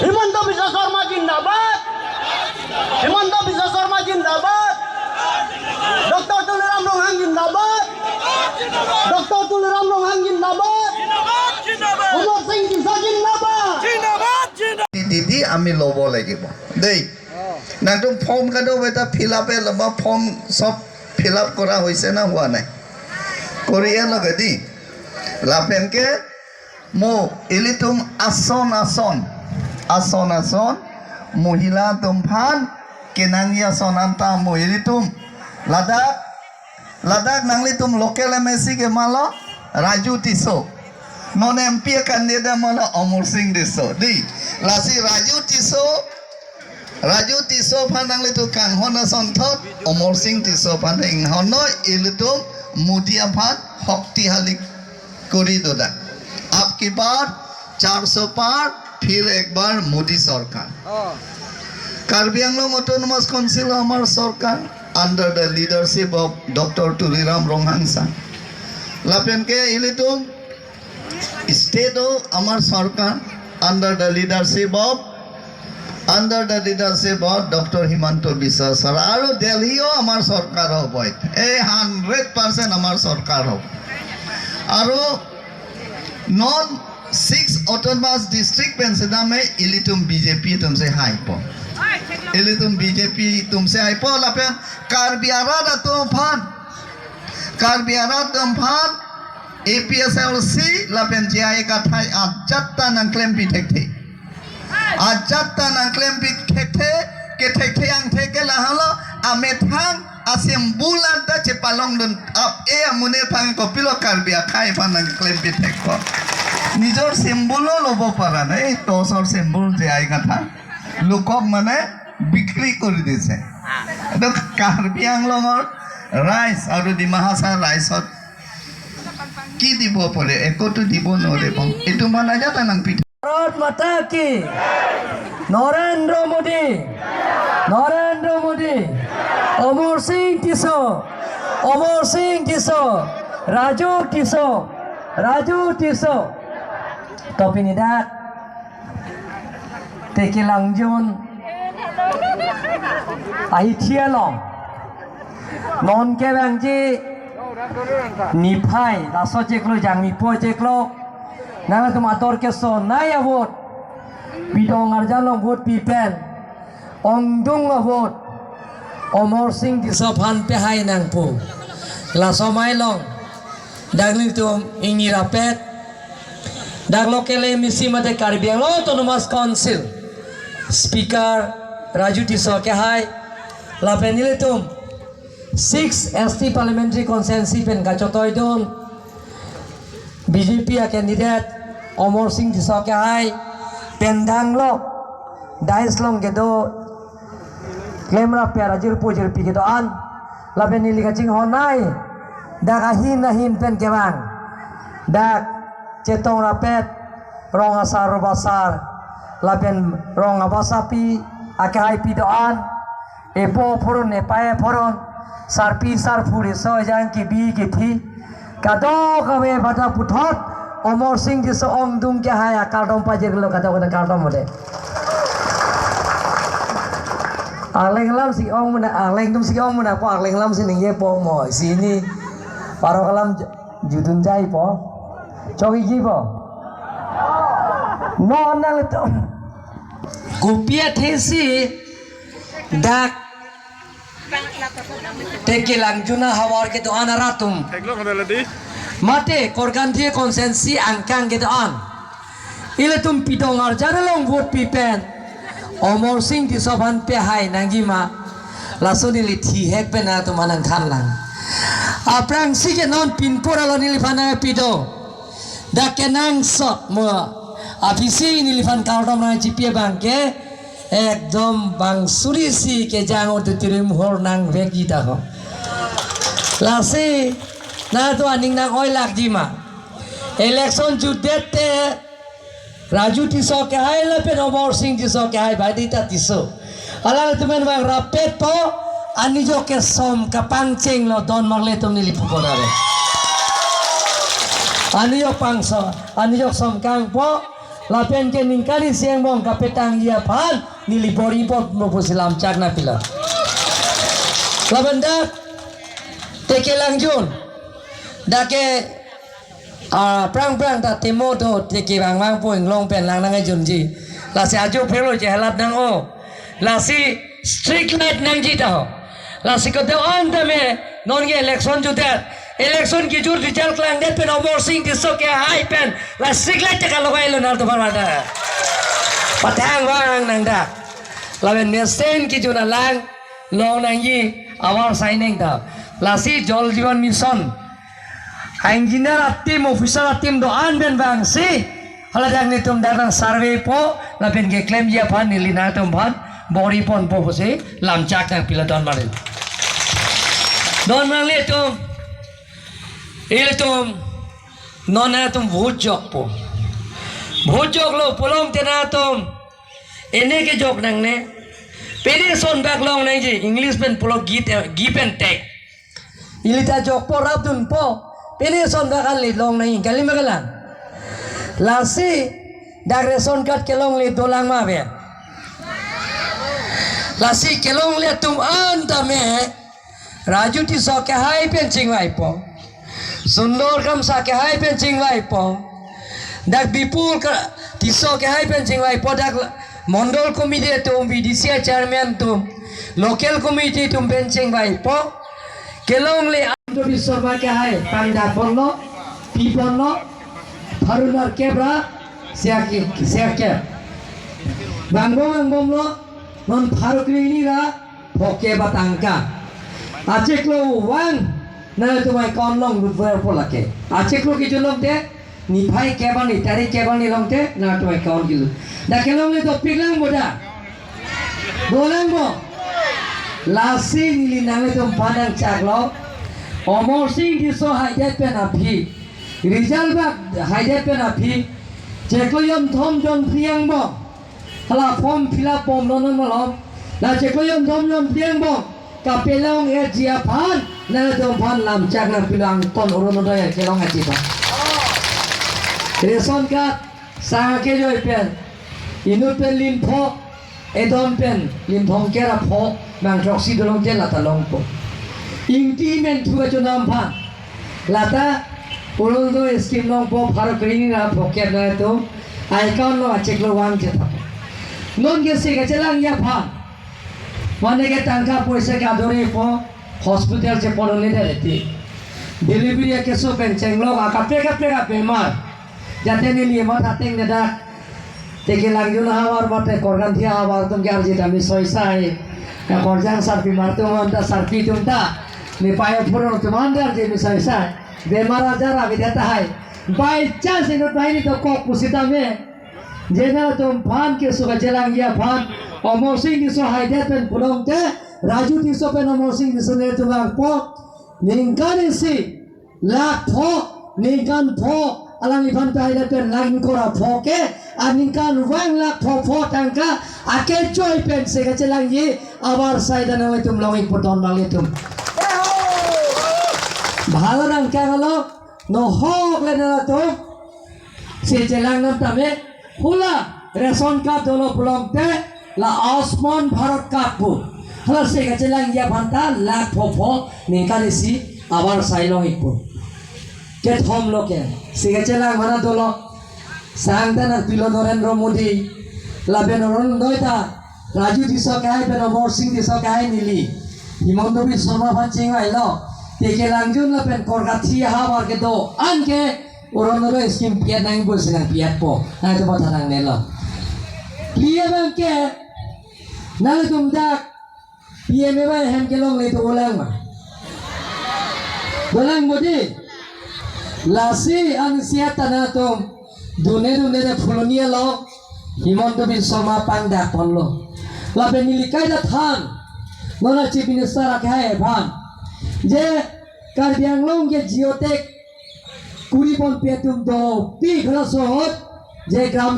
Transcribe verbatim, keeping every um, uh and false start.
Himanta Biswa Sarma zindabad. Himanta Biswa Sarma zindabad. Doctor Tuliram Ronghang zindabad. Doctor Tuliram Ronghang zindabad. Amar Singh Tisso zindabad. Didi, আমি ল'ব লাগিব দেই। নাকদম ফৰ্ম কাৰ্ডো এটা ফিল আপে ল'ব, ফৰ্ম চব ফিল আপ কৰা হৈছে না হোৱা নাই? কৰিয়ে লগে দেই। Lapen ke mo ilitum ason ason, ason ason, mohila atum aphan kenangji ason anta mo ilitum ladak, ladak nanglitum local M A C ke malo, Raju Tisso. Non M P candidate malo, Amar Singh Tisso. Di, lasi Raju Tisso, Raju Tisso aphan nanglitum kanghon ason thot, Amar Singh Tisso aphan inghonnoi, ilitum Modi aphan শক্তিশালী কৰি do dak। Ab ki bar, চারশো পার, ফির একবার মোদী সরকার। Karbi Anglong Autonomous Council আমাৰ চৰকাৰ, under the leadership of Doctor Tuliram Ronghang sir. Lapen ke ilitum state-o আমাৰ চৰকাৰ, under the leadership of, under the leadership of Doctor Himanta Biswa Sarma, আৰু দিল্লীও আমাৰ চৰকাৰ হ'ব। এই হাণ্ড্ৰেড পাৰ্চেণ্ট আমাৰ চৰকাৰ হ'ব। আৰু non six autonomous district pen sedam ilitum B J P atum si haipo. Ilitum B J P atum si haipo lapen Karbi arat atum aphan, Karbi arat atum aphan A P H L C lapen J I Kathar ajat ta nangklempi thekthe. Ajat ta nangklempi thekthe, kethekthe angthek ke lahelo, amethang asymbol anta chepalongdun ap-e amonit aphan kopilo Karbi akhei aphan nangklempi thekpo. Nijor symbol-o lobo para nai, tosor symbol J I Kathar. লোকক মানে বিক্ৰী কৰি দিছে। এইটো কাৰ্বি আংলঙৰ ৰাইজ আৰু ডিমা হাছাও ৰাইজত কি দিব পাৰে? একোতো দিব নোৱাৰিব। এইটো মানে যাতে নাং পিঠা। ভাৰত মাতা কি? নৰেন্দ্ৰ মোদী, নৰেন্দ্ৰ মোদী, অমৰ সিং টিছ, অমৰ সিং টিছ, ৰাজু টিছ, ৰাজু টিছ। To pini dak Tekelangjun ahithi along non kevangji niphai, laso chiklo, Jangmipo chiklo, nangtum ador kesonei avote, Pidong Arjan along vote pipen, ongdung avote Amar Singh Tisso aphan pehai nangpo. Laso amei along dak nelitum ingni rapet, dak local M A C mate Karbi Anglong Autonomous Council Speaker Raju Tisso kehai, lapen nelitum six S T Parliamentary Constituency pen kachotoi dun B J P a candidate Amar Singh Tisso kehai pen danglo dais along kedo klemrap pen ajirpo jirpi kedo-an, lapen neli kachinghon nei, dak ahin ahin pen kevang, dak chetong rapet rong asar, rong asar, lapen rong abasapi, akehaipi do-an, epo aphoron, epei aphoron, sarpi sarpo, riso ejang, kebi kethi, kadokave aphanta puthot Amar Singh Tisso ongdung kehai akardom pajirlo, kadokave akardom ode. Arleng alam si ong mena, arleng atum si ong mena po, arleng alam si ningjepo mo, si ini parok alam ju-, judun jaipo. Chok-ikjipo. Non nanglitum kopi athesi dak Tekelangjun ahavar kedo-an arat atum, theklong ada ladi, mate Korkanthi constituency angkang kedo-an, ilitum Pidong Arjan along vote pipen Amar Singh Tisso aphan pehai nangjima, laso neli thihek pen nangtum aphan nangthanlang. Aphrangsi ke non pinpur alo neliphan nangpido. Dak kenangsot mo, aphi si neliphan kardom nangchipi abang ke ekdom bang suri si kejang auditorium hall nangvekji ta ho. Lasi nangtum aning nang-oilakjima. Election jutdet te Raju Tisso kehai lapen Amar Singh Tisso kehai, Baidita Tisso. Alangtum pen vang rapetpo, anijok ke som kapangchenglo, don marle atum neli pupo dare. Anijok pangso, anijok som kangpo, Lapen ke ningkan isi angbong kapetangji aphan neli bor-ipon pusi lamchak nangpilo. Lapen dak Teke Langjun, dak ke, ah, prang prang ta temo do, teke vangvang pu inglong pen lang nangkejunji. Lasi ajo phelo je halat nang-o. Lasi street light nangji ta ho. Lasi kedo-an tame non ke election jutdet. Election kejut result klangdet pen Amarsing Tisso kehai pen la street light ta kalokailo nangtum aphan ta. Pathang vang nang dak. Lapen mesen kejun alang long nangji avarsai nang ta. Lasi Jal Jeevan Mission engineer ateam, officer ateam do-an pen vangsi, hala dak netum dak nang survey po, lapen keklemji aphan neli nangtum aphan bor-iponpo pusi lamchak nangpilo don marli. Don marli atum, ilitum, non nangtum vote jokpo. Vote joklo pulote nangtum, ene kejok nangne. Pini son bak long nangji, English pen pulo give, give and take. Ili ta jokpo rapdunpo. Pini son bak kali long nangji, kali ma kalang. Lasi dak ration card kelongle dolang ma ave. Lasi kelongle atum an tame Raju Tisso kehai pen chingvaipo. Sundor Kramsa kehai pen chingvaipo. Dak Bipul Kra-, Tisso kehai pen chingvaipo. Dak Mondol Committee atum, B D C chairman atum, local committee atum pen chingvaipo. Kelongle Himanta Biswa Sarma kehai pangdakponlo, piponlo, pharo nerkep ra, siaki, siakep. Vangbom vangbomlo, non pharo krehini ra phokep atangka. Achiklo vang nangtum account along lutverpo lake. Achiklo kejun longte, niphai kep arni, tarik kep arni longte nangtum account kelut. Dak kelongle dopik lang bo dak. Dolang bo. Lasi neli nanglitum aphan nangchaklo. Amarsing Tisso haidet pen aphi, result bak haidet pen aphi, chiklo jonthom jonphli angbong hala form fill up bomlo non malom. La chiklo jonthom jonphli angbong kapelong-etji aphan nangtum aphan lamchak nangpilo, angton Orunodoi kelong-etji aphan. Ration card sang kejoi pen, inut pen lim pho, edon pen lim thomkep ra pho, mangthroksi dolong ke lata longpo. Ingti men thu kachonam aphan, lata Orunodoi scheme longpo, pharo krehini ra phokep nangtum account along achiklo vang chetha. Non ke se kachelangji aphan, mane ke tangka poisa kadore po, hospital chepon-un-edet eti. Delivery akeso pen chenglok akaprek kaprek abemar. Jate neli matha ateng nedak Teke Langjun ahavar mate Korkanthi ahavar atum ke arje ta mi soisai. Ya Korjang sarpimar atum anta, sarpi atum ta, ne paya purun atum anta arje mi soisai. Bemar ajar avedetahai. By chance inut banghini dokok pusitame, je nangtum aphan keso kachelangji aphan Amarsing Tisso haidet pen pulote, Raju Tisso pen Amarsing Tisso netum vangpo. Ningkan isi lakh pho, ningkan pho, alangliphan ta haidet pen lakh ingkoi ra pho ke, aningkan vang lakh pho pho tangka akejoi pen se kachelangji avarsai ta nanglitum long-ikpo don marli atum. Bhalar angkang alo, nohok le nangtum se chelang nang tame, hula ration card dolo pulote la Ayushman Bharat card pu. Hala se kachelangji aphan ta lakh pho pho ningkan isi avarsai long-ikpo. Kethom lo ke, se kachelang mana dolo. Sang ta nangpilo Narendra Modi, lapen Orunodoi ta Raju Tisso kehai pen Amarsing Tisso kehai neli, Himanta Biswa Sarma aphan chingvailo. Teke Langjun lapen Korkanthi ahavar kedo-an ke Orunodoi scheme pi-et nangji pusi nangpi-etpo. Nangtum matha nangnelo. Pi-et abang ke, nangtum dak P M A Y hem kelongle dolang ma? Dolang bo dei. Lasi ansi ata nangtum dun-e dun-e de Phuloni along Himanta Biswa Sarma pangdakponlo. Lapen neli kaita than, non a Chief Minister akehai aphan, je Karbi Anglong ke geotag kuri ponpe atum dopik halaso ahut, je gram